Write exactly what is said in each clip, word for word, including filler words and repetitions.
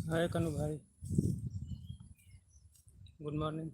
हाय कनु भाई, गुड मॉर्निंग।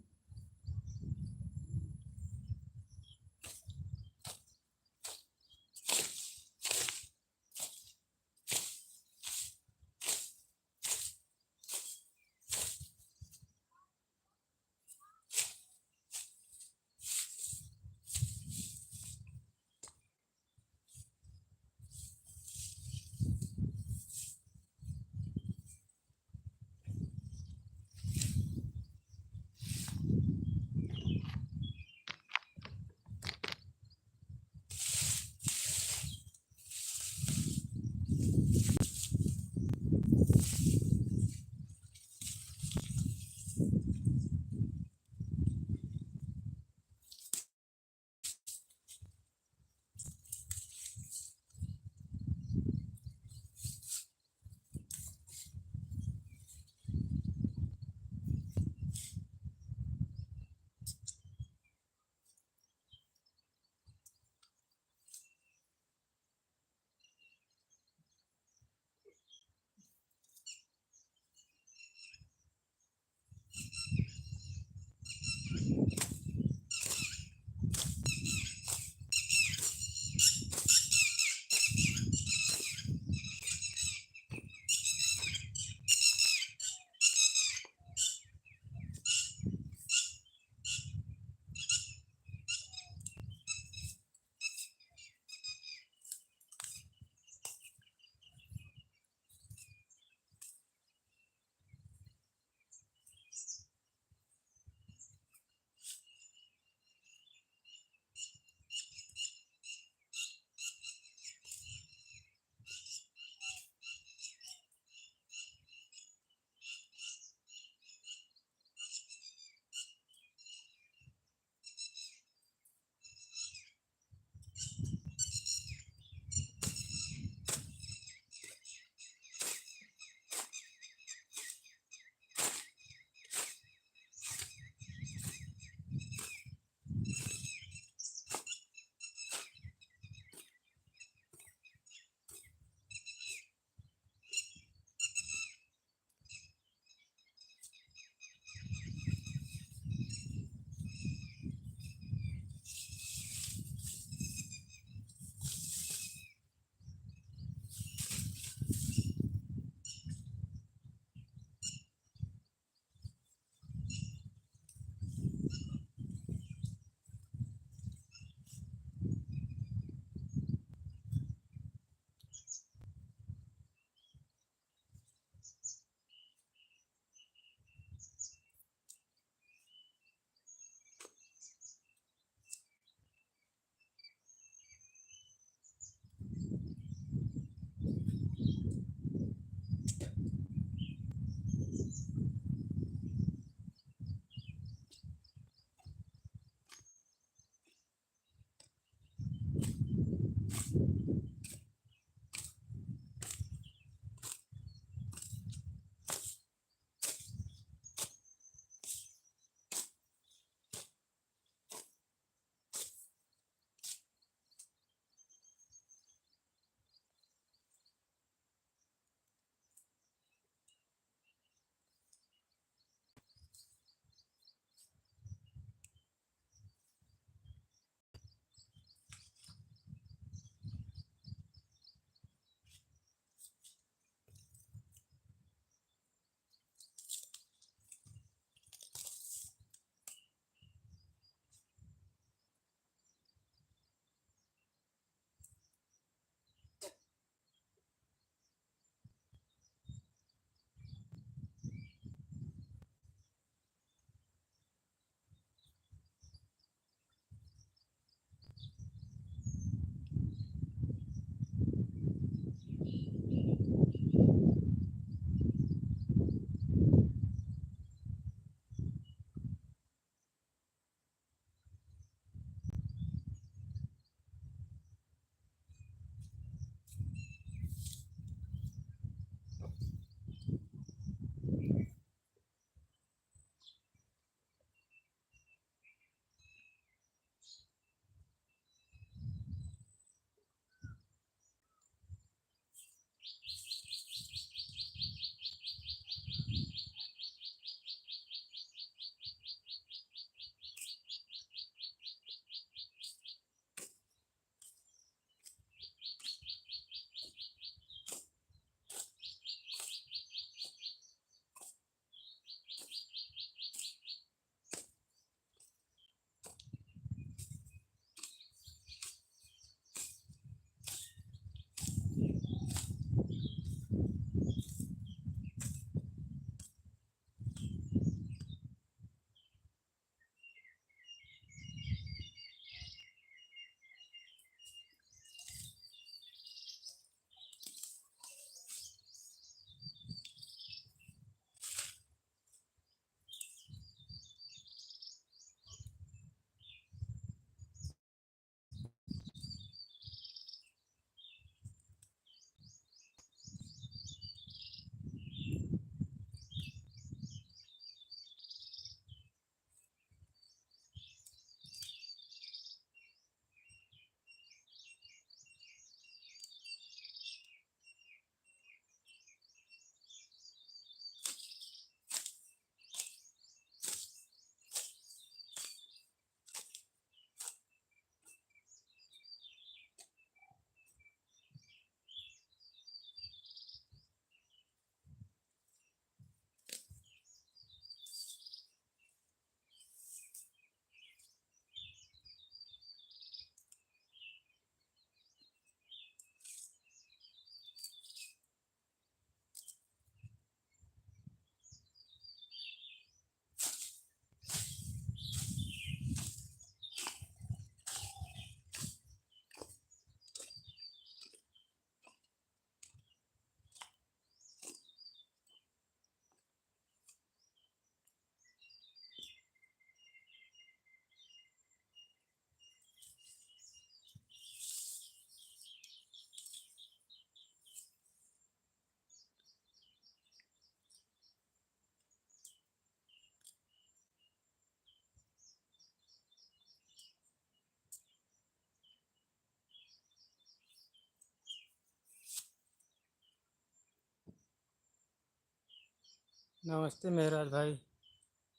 नमस्ते मेहराज भाई,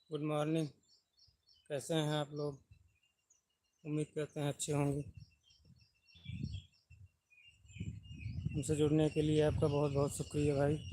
गुड मॉर्निंग। कैसे हैं आप लोग? उम्मीद करते हैं अच्छे होंगे। हमसे जुड़ने के लिए आपका बहुत बहुत शुक्रिया भाई।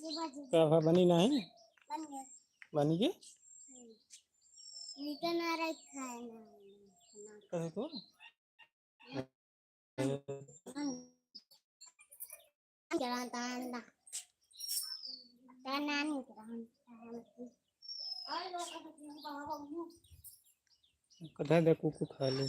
ये बात का भा बनी नाही? बन गया। बनी के? हम्म। मीठा ना रही, खाए ना। कहे को? कधा दे कुकु खा ले।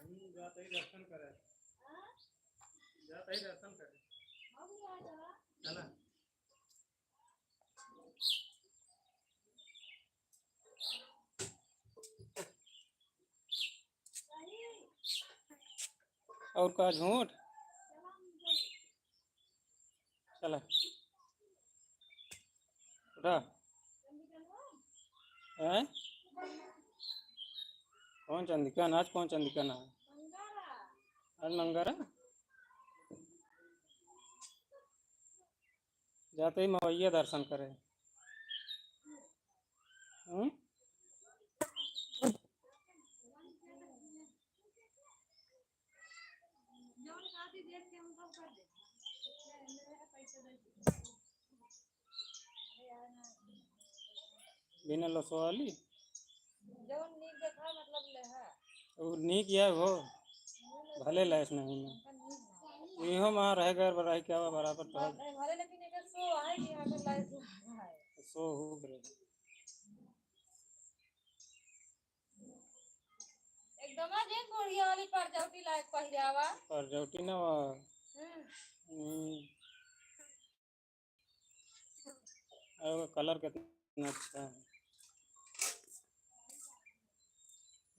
हम जात ही दर्शन करे। जात ही दर्शन करे। चला। और का झूठ? चला। उठा। हैं? कौन चंदिका ना? आज कौन चंदिका ना? आज मंगरा? जाते ही मवैया दर्शन करे। हम्म? बिना लसो वाली? जौन नीक देखा, मतलब, लेहा। उ नीक है हो, भले लैस नहीं ना। इहो माँ रह गए, बराई क्या हुआ, बराबर तो है। भले, लेकिन एकर सो है कि यहाँ पे लैस है। सो हो गए। एकदम आज एक बढ़िया वाली परजौटी लायक पहिरावा। परजौटी ना हुआ। हम्म। हम्म। अरे, वो कलर कितना अच्छा है।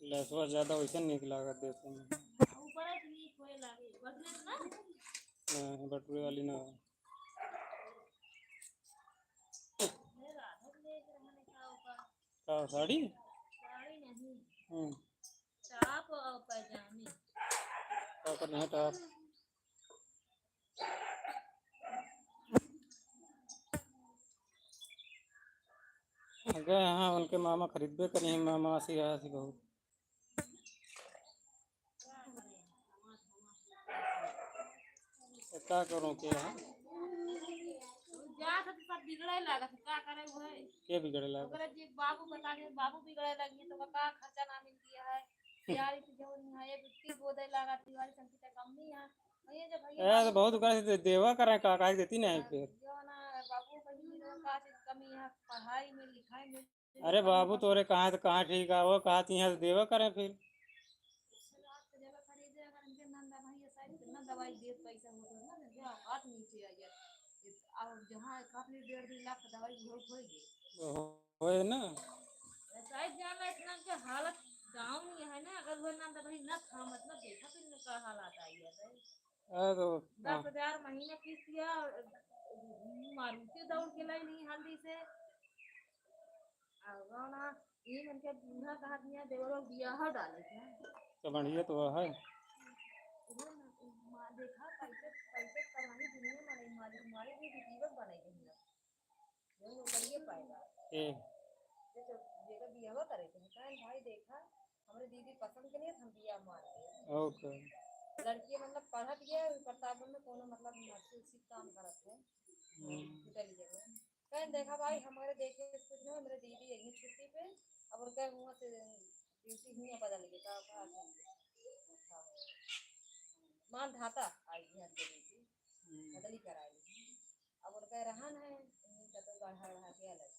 लैसवा ज्यादा वैसे नीक लागत देखे में। ऊपर से नीक होए लागे, बटने से ना? हाँ, बटुए वाली ना। मेरा हाथ में एक रहने का ऊपर। का साड़ी? साड़ी नहीं। हम्म। टॉप और पैजामी। का करना है टॉप? गए हाँ, उनके मामा खरीदबे करी हैं, मामा से यहाँ से बहुत। तो का करूँ के है? जा तो सब बिगड़े लागत, का करे वो है? के बिगड़े लागत? ओकरे जी बाबू बता दे, बाबू बिगड़े लगी तो का खर्चा ना मिलती है। यार, इतनी जरूरी है, ये बिट्टी बोदे लागत, दीवारी संगीता कम नहीं है। भैया, जब भैया ए, तो बाबू बहुत ओकरा से दे-, देवा करें, का, काहे के देती नहीं फिर? जो ना बाबू बहिनी लोग का चीज कमी है, पढ़ाई में, लिखाई में। अरे बाबू, तोरे कहाँ से कहाँ ठीक है, वो कहाँ से यहाँ से देवा करें फिर। रात के जगह खरीदे, अगर इनके नंदा भैया साइड से ना दवाई दे, पैसा हो तो ना, जो हाथ नीचे आ जाए। और जहाँ काफी डेढ़ दो लाख का दवाई हो, हो गई। ओहो। होए ना। ऐसा ही जाना इतना के हालत down ही है ना, अगर वो ना तो भाई ना था, मतलब, देखा फिर इनका हालात आई है भाई। अरे तो, दस हजार महीने किस्त या, मारुति दौड़ के लाई नहीं हल्दी से। और ना, ये मन के बूढ़ा कहा दिया, देवर लोग बियाह डाले थे। तो बढ़िया तो है। वो ना, माँ देखा, पैसे, पैसे कमाई दुनिया में नहीं, मालिक, मालिक भी जीवन बनाई देंगे। जौन ओकरिए पाएगा। ए। जे तो जेकर बियाहवा करे के है, कहन, "भाई देखा, हमरे दीदी पसंद के नहीं है, हम बियाह मान लिए।" OK। लड़की मतलब पढ़त गया, प्रतापगढ़ में कोनो मतलब नर्सिंग उर्सिंग काम करत है। हम्म। होटल के में। कहन, "देखा भाई, हमारे देखे से कुछ नहीं, हमरे दीदी यही छुट्टी पे, अब उनका हुआ से ड्यूटी हुआ बदल गई, का, का, अच्छा, मान धाता आई घर के दीदी, हम्म। बदली करा ली।" अब उनका रहन है, उन्हीं का तो बढ़ा बढ़ा के अलग।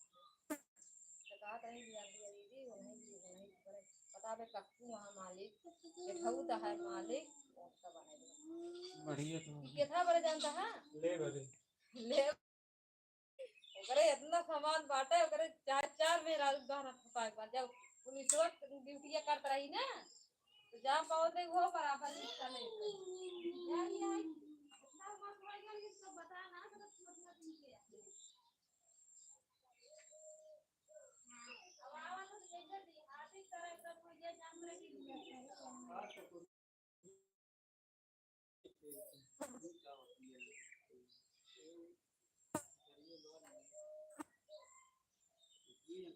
तो कहत रही कि "यार दीदी, उन्हीं की, उन्हीं की करे, पता बे कक्कू वहाँ मालिक, केठऊ तो है मालिक, और सब है।" बढ़िया तो। केथा बड़े जानता है? ले बड़े। ले। ओकरे इतना सामान बाटे, ओकरे चार, चार मेहरारू गहना फंसा एक बार। जब पुलिसवा ड्यूटिया करत रही ना, तो जा पावत रही, वो बराबर ही चले। जा रही है, इतना मत भाई, ये सब बता ना, तो मत मत नीचे आते। अब आवा तो जैसे भी, आप ही तरह एकदम कोई ये जान रहे कि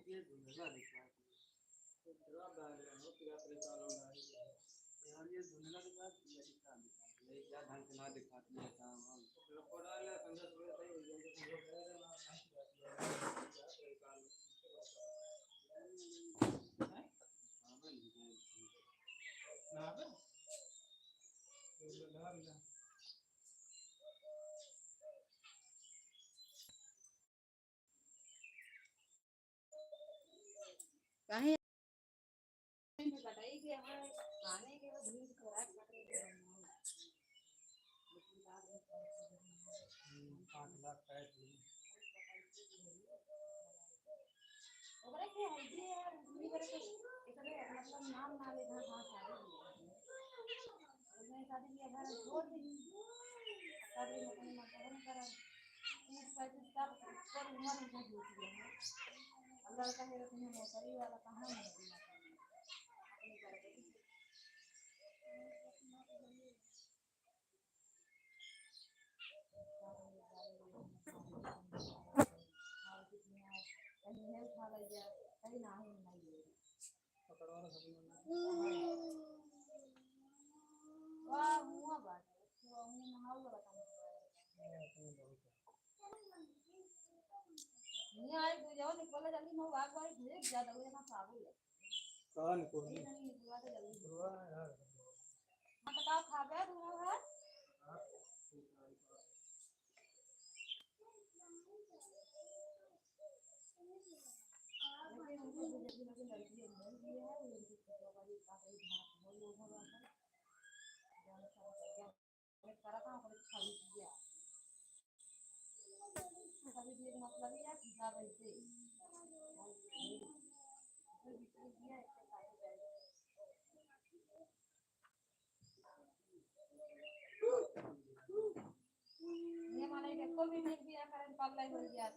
ये झूलना दिखा दिया। तो जवाब डाल रहे हो, पूरा परेशान हो रहा है। यार, ये झूलना दिखा दिया, दिखा दिया। ये क्या ढंग से ना दिखा दिया, काम हम। तो पूरा डाल रहे हो, पंद्रह सोलह सही हो गया, तो पूरा कर देना। हैं? ना बे? तो डाल रहे हो। काहे? बताइए कि हमारे खाने के लिए भूख खराब कर रही है। हम्म, पाँच लाख पैंतीस। ओकरे के हल्दी है, उंगली करे के, एकरे मतलब नाम ना लेना, हाँ, सारे लिए। उसने शादी किया घर छोड़ दी। शादी में अपने मन पसंद करा। तीस पैंतीस साल ऊपर उम्र उनका बीत गया है। अब लड़का है, तुम्हें नौकरी वाला कहाँ है? अपने घर पे। कहीं है उठा ले जा, कहीं ना ही नहीं है। पकड़वा लो सभी लोग। वाह, हुआ बात। हुआ, हुआ, नहाओ वाला काम। ये अपने बहुत है। नहीं आए, दो जाओ, निकल जल्दी, मैं वाग वाली भेज जा, दौड़े ना पागल है। कहाँ निकल? नहीं, नहीं, निकलवा दे जल्दी। निकलवा यार। हाँ, तो का खाबे, दूर है? हाँ, ठीक है। ये माने कि कोई भी बिया करन पागल हो गया।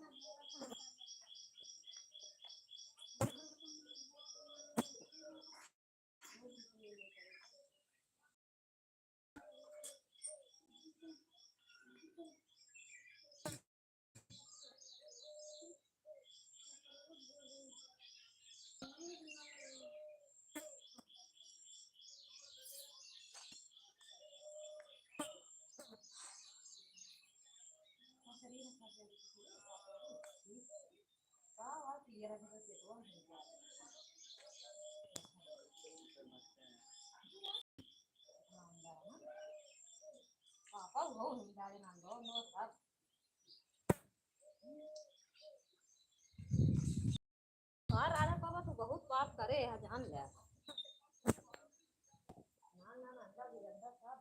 पापा, वो नहीं डाले ना, दो, दो, सब। हाँ, राजा बाबा तो बहुत पाप करे है, जान ले। ना, ना, ना, अंदर भी, अंदर सब।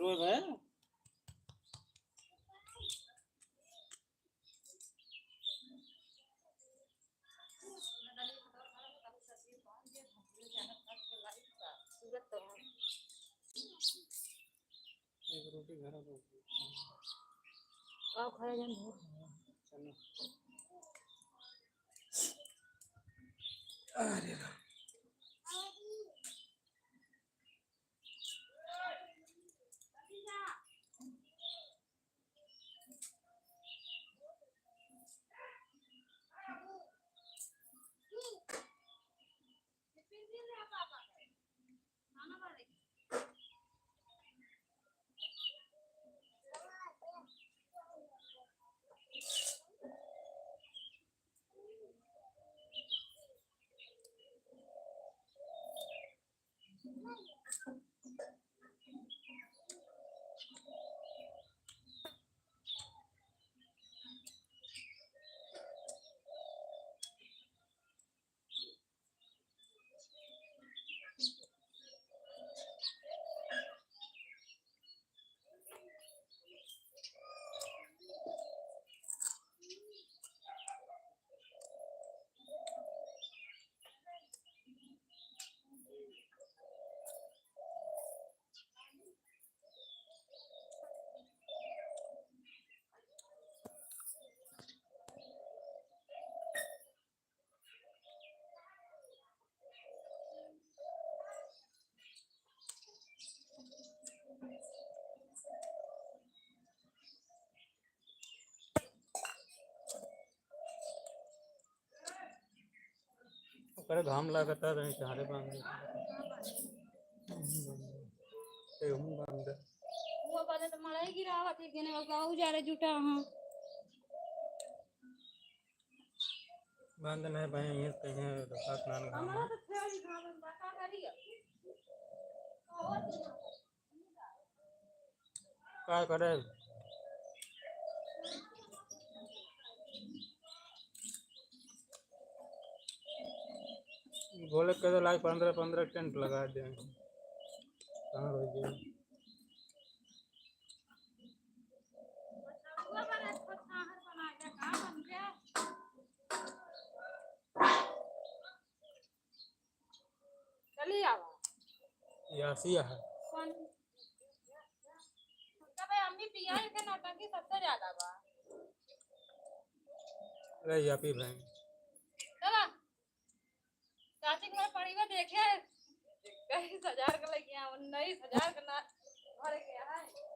रोज है। एक रोटी घर को। आओ, खाया जान, बहुत खाया। चलो। अरे वाह। ओकरे घाम लागता, तनी सहारे बांध दे। ए, हम बांध दे। वो वाला तो मड़ई गिरावत है, गने वो गाऊ जा रहे जुटा, हाँ। बांध नहीं भाई, ये कहीं रखा स्नान घाम हमारा है। तो फेर ही घाम में बता करिए। का करे? बोले के तो लाइक पन्द्रह पन्द्रह टेंट लगा दे। कहाँ रह गया? चली आवा। यासिया है। कौन? तबे अम्मी पिया के नौटंकी सबसे ज्यादा बा। अरे यापी भाई। चला। चाची के पड़ी बा देखे। इक्कीस हजार के लगिया, उन्नीस हजार के ना भर गया है।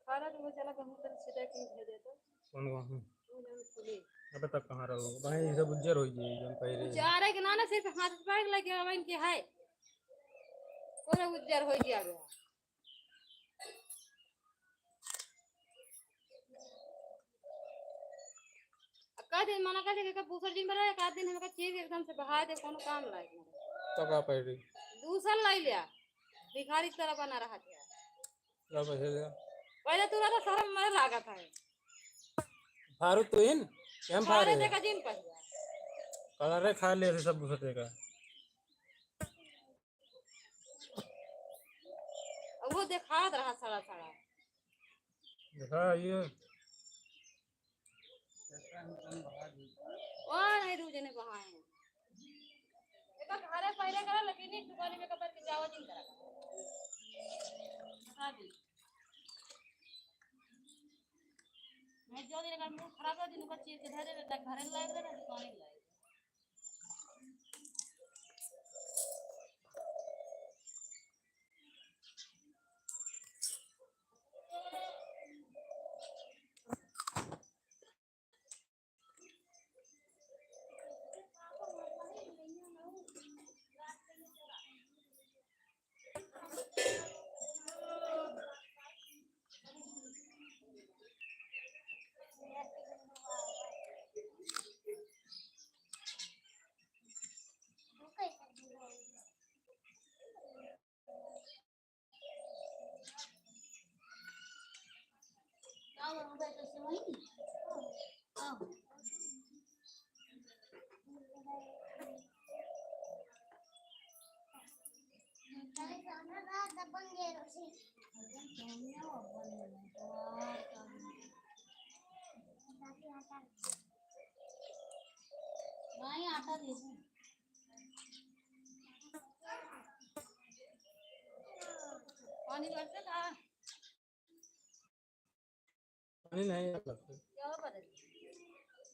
खाना तो वो चला गहूं तन छिटा के भेजे तो। कौन गहूं? वो जौन फूले। अबे तक कहाँ रहो भाई, ये सब उज्जर हो गई, जौन पहिरे। उज्जर है कि ना, ना, सिर्फ हाथ पैर लगे हवा इनके है। पूरा उज्जर हो गया बे। आ का दिन मना कर दे, का दूसर दिन बना, का दिन हमका चीर के एकदम से बहा दे, कोनो काम लायक ना। तो का पहिरे? दूसर लाई लिया, भिखारी की तरह बना रहा था। ला पैसे दे। पहले तू रहा शर्म में लागत है। फारू तू इन, हम फारे फारे। देखा जिन पहिया। कलर रे खा ले रे सब सटे का। अब वो देखात रहा सड़ा सड़ा। देखा ये। ओ नहीं, दू जने बहाए हैं। एका घरे पहले करा, लेकिन एक दुकान में कबर के जावा जिन करा। बता दी। मैं जो दिन का मूड खराब हो, दिन का चीर के धरे रहता, घरे लाए रहता, दुकान लाए। नहीं, आटा दे दूँ। पानी भरते का? पानी नहीं है लगता। क्या बने?